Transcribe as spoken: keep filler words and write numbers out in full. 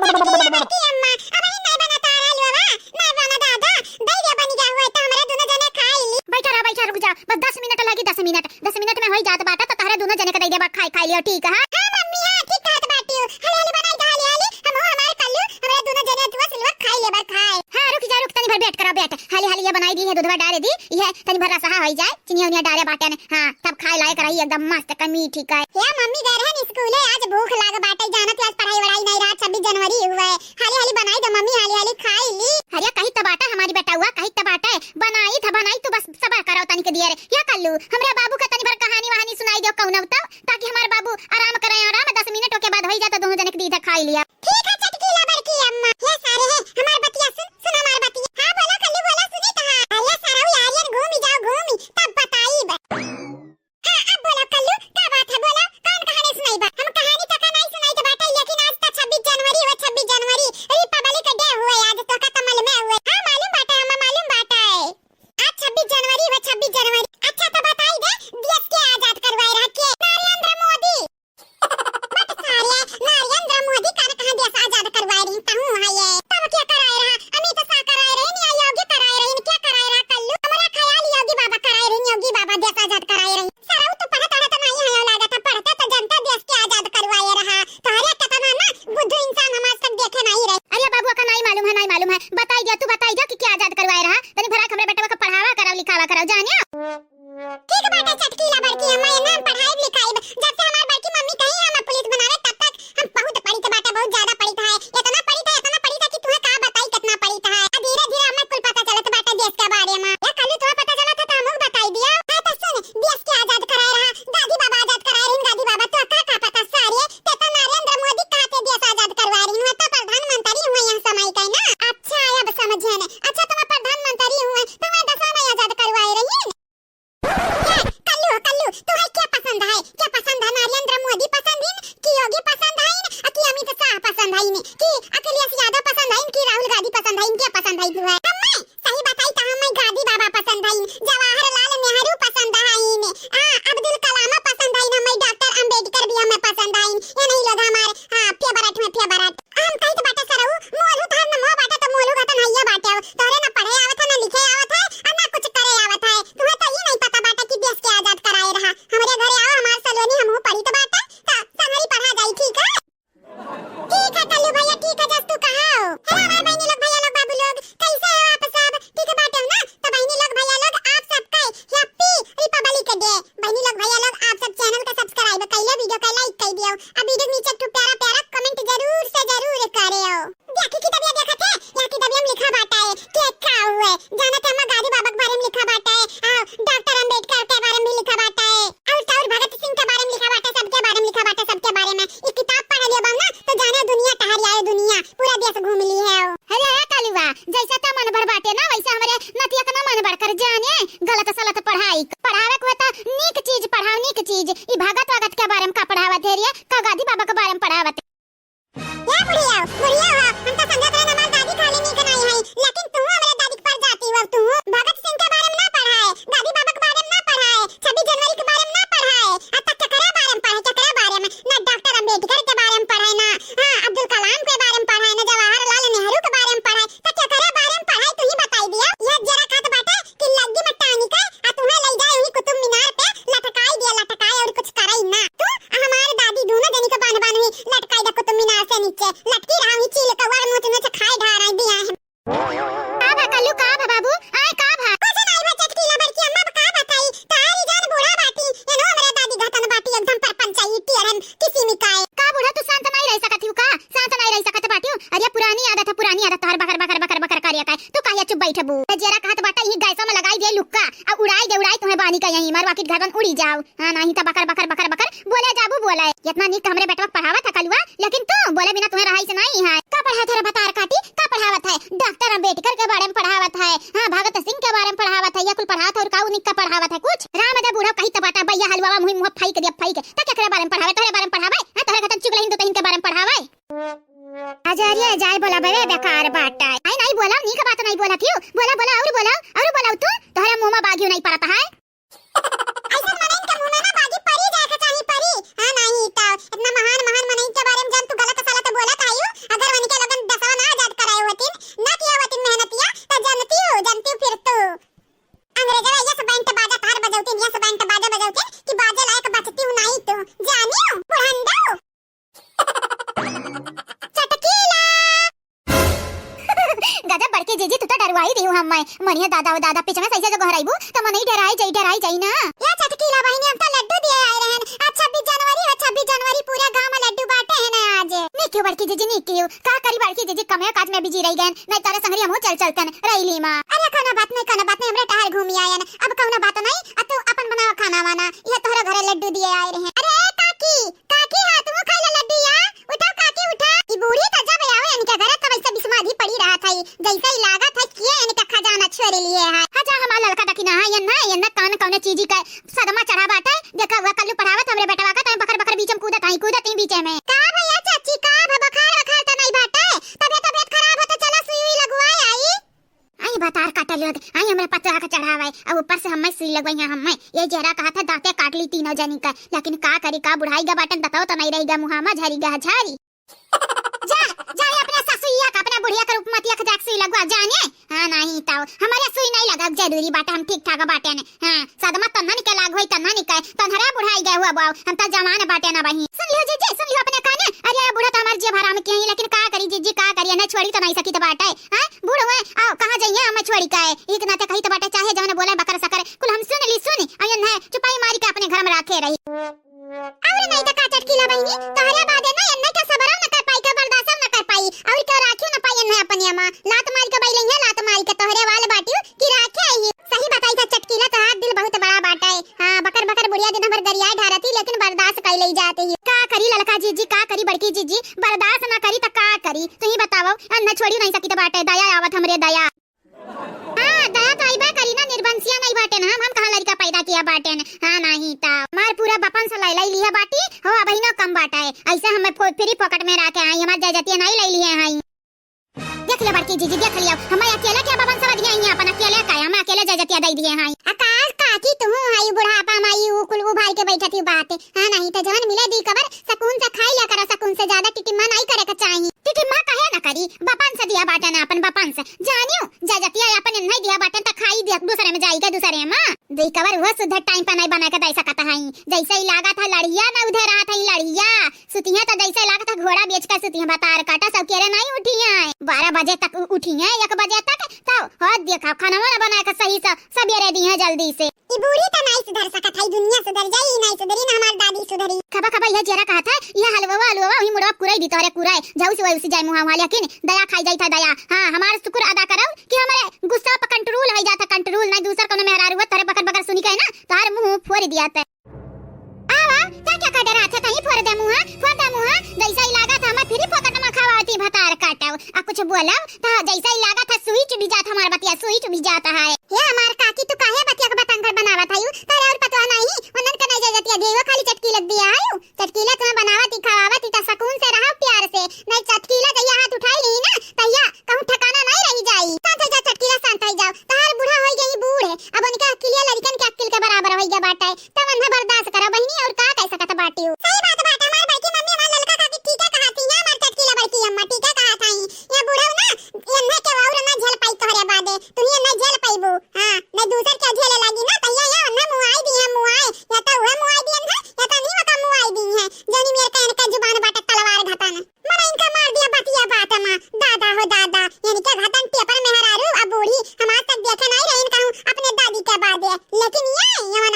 बड़की अम्मा, अबहीं नाहीं बना तोहार हलवा, नाहीं बना दादा, दइ दे बनि गवा हुए, त हमरे दुनो जने खाइ ली। बैठा रहा, बैठा, रुक जा, बस दस मिनट लागी, दस मिनट, दस मिनट में होइ जात बाटे, त तोहरे दुनो जने के दइ देबा, खाइ, खाइ लियो, ठीक है? हाँ मम्मी, हाँ, ठीक कहत बाटिउ, हाली हाली बनाइ दा, हाली हाली, हमहू हमार कल्लू, हमरे दुनो जने दुआ सिलवा खाइ लेबा, खाइ। हाँ, रुक जा, रुक, तनी भर wait करा, wait, हाली हाली ये बनाइ दी, ये दूधवा डारे दी, ये तनी भर रसहा होइ जाए। चिनिया उनिया डारे बाटेन, हाँ, तब खाए लायक रही, एकदम मस्त क मीठी क। हे मम्मी, गए रहन स्कूले, आज भूख लाग बाटे, जानत आज पढ़ाई वढ़ाई नाहीं रहा, छब्बीस जनवरी हुए। हाली हाली बनाइ दे मम्मी, हाली हाली खाइ ली। अरे कही त बाटे हमारी बेटउआ, कही त बाटे, बनाई था बनाई, तू बस सबर करो तनिक देर। या कल्लू, हमरे बाबू के तनी भर कहानी वहानी सुनाइ देउ कउनो तउ, ताकि हमार बाबू आराम करे, आराम दस मिनट ओके बाद होइ जाए त दुनो जने के दीदा खाइ लिया। ठीक है चटकीला बड़की अम्मा। हे सारे हे, हमार बतिया सुन, सुन हमार बतिया। हाँ बोला कल्लू बोला, सुनी तहा। अरे सरऊ यारियन घूमी जाओ घूमी, तब बताइब। हाँ अब बोला कल्लू, का बात है बोला, कौन कहानी सुनाइबा? हम कहानी तका नाहीं सुनाइत बाटे, लेकिन आज त छब्बीस जनवरी हुए, छब्बीस जनवरी Republic Day हुए, आज तोहका त मालूमे हुए। हाँ मालूम बाटे, हमें मालूम बाटे। आज छब्बीस जनवरी हुए, छब्बीस जनवरी। अच्छा त बताइ दे, देश के आजाद करवाए रहा के? नरेंद्र मोदी। बट सारे, नरेंद्र मोदी का कहाँ देश आजाद करवाए रही, तहूँ है ये। तब क्या कराए रहा? अमित शाह कराए रही, या योगी कराए रही, क्या कराए रहा कल्लू? हमरा ख्याल योगी बाबा कराए रही, योगी बाबा देश आजाद कराए रही। सरऊ तू पढ़त अढ़त नाहीं है, लागत है पढ़ते त जनता देश के आजाद करवाए रहा। तोहरे केतना ना बुद्धू इंसान हम आज तक देखे नाहीं रहे। अरे बाबू, ओका नाहीं मालूम है, नाहीं मालूम है। बताइ दिया, तू बताइ दिया कि क्या आजाद करवाए रहा। तनी भरा के हमरे बेटवा के पढ़ावा कराओ, लिखावा कराओ, जानियो। ठीक बाटे चटकीला बड़की अम्मा, एन्ना हम पढ़ाइब लिखाइब। जब से हमार बड़की मम्मी कही हम पुलिस बनावे, तब तक हम बहुत पढ़ित बाटे, बहुत ज्यादा पढ़ित है। एतना पढ़ित है, एतना पढ़ित है कि तुहे का बताई केतना पढ़ित है। आ धीरे धीरे हमें कुल पता चलत बाटे देश के बारे में। या कल्लू तुहे पता चलत है त हमहू बताइ दिया। हाँ त सुन, देश के आजाद कराए रहा, गांधी बाबा आजाद कराए रहिन, गांधी बाबा। तोका का पता सारे, ते त नरेंद्र मोदी कहा के देश आजाद करवाए रहिन, हुए त प्रधानमंत्री हुए यहाँ समय के ना। अच्छा अब समझे ने। अच्छा तुम प्रधानमंत्री हुए, तुम देशवा नाहीं आजाद करवाए रहिन? ए, कल्लू, कल्लू, तुहे क्या पसंद है? क्या पसंद है? नरेंद्र मोदी पसंद है कि योगी पसंद है कि अमित शाह पसंद है कि अखिलेश यादव पसंद है कि राहुल गांधी पसंद है? क्या पसंद है तुहे? हमें सही बताई त हमें गांधी बाबा पसंद है, जवाहरलाल नेहरू पसंद है, हाँ, अब्दुल कलाम पसंद है, हमें डॉक्टर अंबेडकर भी हमें पसंद है। ये नहीं लोग हमारे, हाँ, favourite में favourite। हम कहित बाटे सरऊ, मोलू तोहर नमवा बाटे त मोलू का त नाहिये बाटे। तोहरे ना पढ़े आवत है, ना लिखे आवत है, और ना कुछ करे आवत है। तुहे त ई नाहीं पता बाटे कि देश के आजाद कराए रहा। हमरे घरे आओ, हमार सलोनी, हमहू पढ़ित बाटे, त संगरी पढ़ा जाई, ठीक है? ठीक है कल्लू भैया, ठीक है, जस तू कहा हो। Hello हमार बहिनी लोग, भैया लोग, बाबू लोग, कैसे हो आप सब? ठीक बाटे हो ना? त बहिनी लोग, भैया लोग, आप सबके Happy Republic Day। बहिनी लोग, भैया लोग, आप सब channel के subscribe कइले, video के like कइ दियो। अब video के नीचे एक ठो प्यारा प्यारा comment जरूर से जरूर करेउ। देखी किताबिया देखत है, या किताबिया में लिखा बाटे कि का हुए, जानत है, हमार गांधी बाबा के बारे में लिखा बाटे, आ, डॉक्टर अंबेडकर के बारे में भी लिखा बाटे, और, और भगत सिंह के बारे में लिखा बाटे, सबके बारे में लिखा बाटे, सबके बारे में। ई किताब पढ़ लियो बा ना, तो जाने दुनिया टहर आए, दुनिया, पूरा देश घूम ली है। अरे, ए कलुआ, जैसे तो मन भर बाटे ना, वैसे हमरे नतिया के ना मन भर कर जाने, गलत सलत पढ़ाई। पढ़ावे के होता, नीक चीज पढ़ाओ, नीक चीज। ई भगत वगत के बारे में का पढ़ावत है रे? का गांधी बाबा के बारे में पढ़ावत है? ए बुढ़िया, बुढ़िया हो, हम तो समझत रहे हमार दादी खाली नीक नहीं है, लेकिन तू हमरे दादी के पर जाती हो, तू भगत सिंह के बारे में ना पढ़ाए, गांधी बाबा के बारे में ना पढ़ाए, छब्बीस जनवरी के बारे में ना पढ़ाए, अब तक केकरे बारे में पढ़े, केकरे बारे में? ना डॉक्टर अंबेडकर के बारे में पढ़ाए, ना, हाँ, अब्दुल कलाम के बारे में पढ़ाए, ना जवाहरलाल नेहरू के बारे में पढ़ाए, त केकरे बारे में पढ़ाई तू ही बताई दिया। यह जरा कहत बाटे कि लग्गी में टांगी के आ तुहे लई जाए वही कुतुब मीनार पे लटकाई दिया, लटकाए और कुछ करई ना। तू आ हमार दादी दोनों जनी के बांध बांध ही लटकाई दे कुतुब मीनार से नीचे, लटकी रहा वही चील कौआ नोच नोच खाए ढार दिया है। का भा कल्लू, का भा बाबू? आए का भा? कुछ नाई भा चटकीला बड़की अम्मा, का बताई? तारी जान बूढ़ा बाटी, एनो हमरे दादी घतन बाटी, एकदम पर पंचायती अरन किसी मिकाए। का बूढ़ा तू शांत नाई रह सकत हिउ का? शांत नाई रह सकत बाटिउ? अरे पुरानी आदत है, पुरानी आदत तोहर बकर बकर बकर बकर करिया का। तू काहे चुप बैठबू? त जेरा कहत बाटा, यही गैसवा में लगाई दे लुक्का, आ उड़ाई दे, उड़ाई तुहे बानी का यहीं मार वाकिट घरवन उड़ी जाओ। हाँ, नाही त बकर बकर बकर बकर बोले जाबू बोले। इतना नीक हमरे बेटवा के पढ़ावत है कलुआ, लेकिन तू बोले बिना तुहे रहाई से नाही है। का पढ़ावत है रे भतार काटी? का पढ़ावत है? डॉक्टर अंबेडकर के बारे में पढ़ावत है, हाँ, भगत सिंह के बारे में पढ़ावत है, या कुल पढ़ावत है और का उ नीक का पढ़ावत है कुछ? राम दे बूढ़ा कही त बाटा, भैया हलवा मुही मुँह फाइक दे फाइक। त केकरे बारे में पढ़ावे? तोहरे बारे में पढ़ावे? हाँ, तोहरे घतन चुगलहिन दुतहिन के बारे में पढ़ावे? अजरिया जाए बोला बे, बेकार बाटा। आई नाही बोला, नीक बात नाही बोला थिउ। बोला, बोला, और बोला, और बोला तू। तोहरे मुँह में बागियो नाही परत है। ऐसन मनइन के मुँह में ना बागी परी जाए के चाही, परी। हाँ, नाही तो इतना महान, महान मनइन के बारे में जब तू गलत सलत बोलत आयु, अगर उनके वही दिहु हम मैं, मनिया दादा हो दादा, पिछवे से ऐसे जो गोहराइबू, त मनई डेराई जाई, डेराई जाई ना। या चटकीला बहिनी, हम त लड्डू दिए आए रहन। आज छब्बीस जनवरी हो, छब्बीस जनवरी, पूरा गाँव में लड्डू बाटे है ना आज। नीक कियो बड़की जीजी, नीक कियो। का करी बड़की जीजी, कमे काज में busy रही गएन, नहीं तोरे संगरी हमहू चल चलतन रैली मा। अरे कौनो बात नहीं, कौनो बात नहीं, हमरे टहर घूमी आयन, अब कौनो बात नहीं। आ तू अपन बनावा खाना वाना, ये तोहरे घरे लड्डू दिए आए रहे। अरे काकी, काकी, हाँ, तुहू खाई ला लड्डू या। उठा काकी, उठा। ई बूढ़ी त जब आवे इनके घरे तब ऐसे बिस्मादी पड़ी रहत है, जैसे ही लागत है कि ये इनका खजाना चोरी लिए है। हाँ जा, हमार ललका दखिना है, ये ना, ये ना कान कौने चीजी का सदमा चढ़ा बाटे। देखा हुआ कल्लू पढ़ावत हमरे बेटवा का, तई बकर बकर बीच में कूदत है, कूदत ही बीचे में। का भैया चाची, का भ-, बुखार वखार त नहीं बाटे? तबियत, तबियत खराब हो तो चला सुई उई लगवाए आई। आई बतार काटा लोग, आई हमरा पतरा का चढ़ावा है, अब ऊपर से हमें सुई लगवाई है हमें। ये जरा कहा था दांते काट ली तीनों जनी का, लेकिन का करी, का बुढ़ाई गा बाटन, दतौ तो नहीं रही गा, मुहामा झरी गा झारी। जा, जा, ये अपने ससुइया का, अपने बुढ़िया का रूप मतिया का जाके सुई लगवा जाने। हाँ, नहीं तो हमारे सुई नहीं लगा जरूरी बाटे, हम ठीक ठाक बाटे ने। हाँ, सदमा तन्ना निके लाग होई, तन्ना निके, तन्हरे बुढ़ाई गए हुआ बाऊ, हम तो जवान बाटे ना बही। सुन लियो जीजी, सुन लियो अपने काने, अरे ये बूढ़ा तो हमार जिया भरा में किया ही, लेकिन का करी जीजी, का करी, ना छोड़ी तो नहीं सकी तो बाटे। हाँ, बूढ़ हुए, आओ, कहाँ जाइए, हमें छोड़ी का है? एक नाते कही तो बाटे, चाहे जवन बोले बकर सकर, कुल हम सुन ली, सुन, अयन है, चुपाई मारी के अपने घर में राखे रही। और नहीं तो का चटकीला बहिनी, तोहरे बादे ना, एन्ने के सबरम न कर पाई, के बर्दाश्त न कर पाई, और के राखियो न पाई एन्ने अपने अम्मा, लात मारी के बैले है, लात मारी के तोहरे वाल बाटियो, कि राखे आई। सही बताई था चटकीला, तोहार दिल बहुत बड़ा बाटे। हाँ, बकर बकर बुढ़िया दिन भर गरियाए ढारती, लेकिन बर्दाश्त कर ले जाती है। का करी ललका जीजी, का करी बड़की जीजी, बर्दाश्त ना करी त का करी? तू ही बतावो, अन्न छोड़ी नहीं सकी त बाटे, दया आवत हमरे दया। हाँ, दया तो आइबे करी ना, निर्बंसिया नहीं बाटे ना हम, हम कहाँ लड़का पैदा किया बाटे ना। हाँ, नहीं ता मार पूरा बपन से लै लै लिया बाटी, हो अबहिनो कम बाटा है। ऐसे हमें फो-, फ्री फोकट में रह के आई, हमार जजतिया नहीं लै लिए हैं। देख लिया बड़की जीजी, देख लिया, हमें अकेले क्या बपन से दिया ही अपन अकेले का, हम अकेले जजतिया दे दिए हैं। आ का काकी तुहू हाई बुढ़ापा माई उ कुल उभार के बैठती बात। हाँ, नहीं तो जवन मिले दी कबर, सकून से खाई लिया करा, सकून से ज्यादा टिटिम्मा नहीं करे के चाही। टिटिम्मा कहे ना करी, बपन से दिया बाटे ना अपन बपन से। जानियो, जजतिया अपन नहीं दिया बाटे त खाई दिया दूसरे में जाई के दूसरे में। दी कबर वो सुधर टाइम पे नहीं बना के दे सकत हई। जैसे ही लागा था लड़िया ना उधर रहा था लड़िया। सुतिया तो जैसे लागा था घोड़ा बेच कर सुतिया बतार काटा सब केरे नहीं उठी है। बारह बजे तक उ-, उठी है, एक बजे तक तो हो देखा खाना वाना बना के सही से सबेरे दी है जल्दी से। ई बूढ़ी त नाई सुधर सकत है, दुनिया सुधर जाई, ई नाई सुधरी ना हमार दादी सुधरी। खबा खबा यह जेरा कहा था, यह हलवा हलवा वही मुड़वा कुराई दी तोहरे कुराई, जाऊ से वही उसी जाए मुहा वाले, लेकिन दया खाई जाई था दया। हाँ, हमार शुक्र अदा करो कि हमारे गुस्सा पर कंट्रोल हो जाता, कंट्रोल नहीं दूसर कोनो मेहरारू हुआ तोहरे बकर बकर सुनी के ना, तोहर मुंह फोड़ दिया ते। आवा, क्या क्या कर डरा था, तही फोड़ दे मुंह, फोड़ दे मुंह, जैसा ही लागा था हमार फ्री फोकट में खावा होती भतार काटो, आ कुछ बोलो, तो जैसा ही लागा था सुई चुभी जात हमार बतिया, सुई चुभी जात है। हे हमार काकी, तू काहे बतिया के बतंगड़ बनावत हयू? तोरे और पतवा नहीं, उन्हन के नहीं जजतिया दियो, खाली चटकीला दिया हयू। चटकीला तुम्हें बनावत ही, खवावत ही, त सकून से रहो प्यार से। नहीं चटकीला जहिया हाथ उठाई ली ना, तहिया कहूँ ठिकाना नहीं रही जाई। शांत हो जा चटकीला, शांत हो जाओ। तहार बूढ़ा होई गई बूढ़ है, अब उनके अक्किलिया लड़कन के अक्किल के बराबर होई गया बाटे। तब उन्हें बर्दाश्त करो बहिनी, और का कह सकत बाटियो। सही बात बाटे, हमार बड़की मम्मी, हमार ललका काकी ठीके कहा थी, हमार चटकीला बड़की अम्मा ठीके कहा था। ये बूढ़ा ना, इन्हें के और ना झेल पाई तोहरे बादे, तू ही ना झेल पाईबू। हाँ, नहीं दूसर के झेले लागी ना, तहिया ये उन्हें मुआई दी है, मुआई, या तो वह मुआई दी है, या तो नहीं वका मुआई दी है। जौनी मेरे कहन के जुबान बाटे तलवार घटाना। मने इनका मार दिया बतिया बात मा, दादा हो दादा, इनके घटन टेपर मेहरारू अब बूढ़ी, हमार तक देखे नहीं रही इनका हूँ अपने दादी के बादे, लेकिन ये, ये